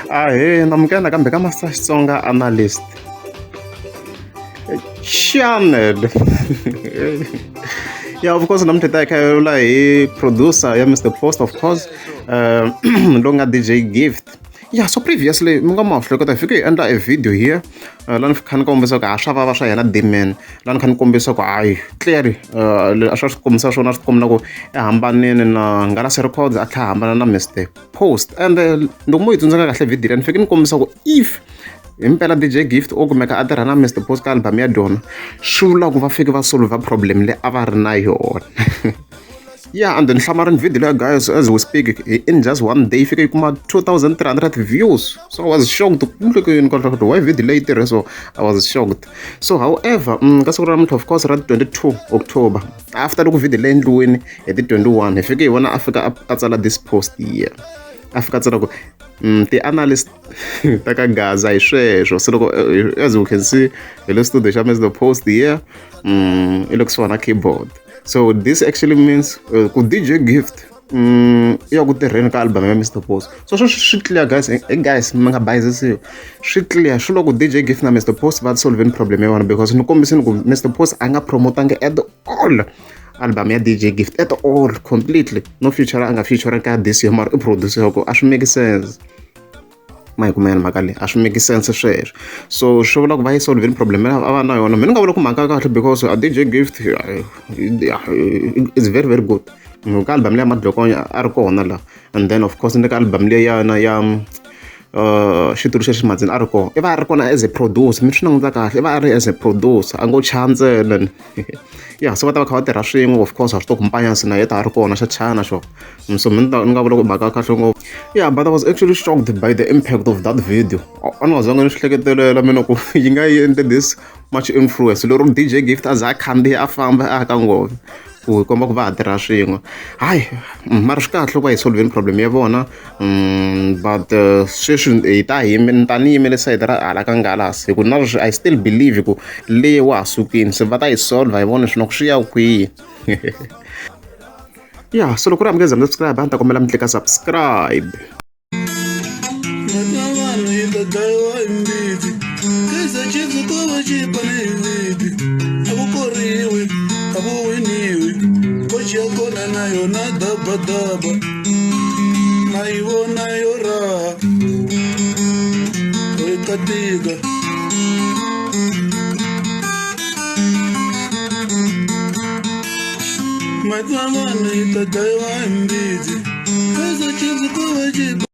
Ahee namukela nakambe ka Master Xitsonga Analyst channel. Yeah, of course namuntlha hi ta hi kha hi vulavula hi producer ya Mr Post, of course, lowu nga DJ Gift. Yeah, so previously mi nga ma hleketa hi fike hi endla a video here, laha ni kha ni kombisa ku a swa vava swa yena Dman, laha ni kha ni kombisa ku hayi clearly a swa swi kombisa swona swi komba na ku i hambanile na Ngalasi Records, a tlhela a hambana na Mr Post. And loko mo yi tsundzuka kahle video leyi ni fike ni kombisa ku if himpela DJ Gift o kumeka a tirha na Mr Post ka album ya Dyona, swi vula ku va fike va solve problem leyi a va ri na yona. Yeah, and then hlamarini video leyi, guys, as we speak, in just one day fike yi kuma 2300 views. So I was shocked kumbe kahle why video leyi tirhe, so I was shocked. So however, ka siku ra namuntlha, of course, ra 22 October, after loko video leyi endliwini hi ti 21, hi fike hi vona a fika a tsala this post here, a fika a tsala ku ti-analyst ta ka Gaza hi sweswo. So loko, as we can see, hi le studio xa Mr Post here, i le kusuhana keyboard. So this actually means ku DJ Gift ya ku tirheni ka album ya Mr Post. So sweswi swi clear, guys. Guys, mi nga bayizisiwi, swi clear swi loko DJ Gift na Mr Post va solveni problem ya vona, because ni kombisini ku Mr Post a nga promotangi at all album ya DJ Gift at all, completely no feature, a nga feature ka this year, mara i producer ku a swi make sense. Ma yi kuma yani mhaka leyi, a swi make sense sweswo. So swi vula ku va yi solveni problem a va na yona. Mina ni nga vula ku mhaka kahle because a DJ Gift is very very good ka album leyi ya Madlokonya a ri kona la, and then of course ni ka album leyi ya yena ya xitulu xa ximatsini a ri kona, i va a ri kona as a producer. Mi swi languta kahle, i va a ri as a producer, a ngo chaya ntsena. Ya, se va ta va kha va tirha swin'we, of course, a swi to ku mpanyasi na yena a ri kona xa chana xo. So mina ni nga vula ku mhaka ya kahle ngopfu. Yeah, but I was actually shocked by the impact of that video. A ni nga zanga ni swi hleketelela mina ku yi nga yi endle this much influence lero DJ Gift a za a khandziya a famba a ka ngove ku komba ku va ha tirha swin'we. Hayi, mara swi kahle loko va yi solveni problem ya vona, but sweswi hi ta hi ni ta ni yimele sayiti ra hala ka Ngalasi hi ku na I still believe ku leyi wa ha sukile, se va ta yi solve hi vona swona ku swi ya kwihi. Yeah, so loko ri amukeza mi subscribe, a ni ta kombela mi tlika subscribe. Mati ya vanhu yi ta dlayiwa hi mbitsi. Kaizer Chiefs ko va chipa ni hi viti. A ku koriwi, a ku winiwi. Coach ya kona na yona dabadaba. Na yi vona yo raha. Ri ta tika. Mati ya vanhu yi ta dlayiwa hi mbitsi. Kaizer Chiefs ko va chipa.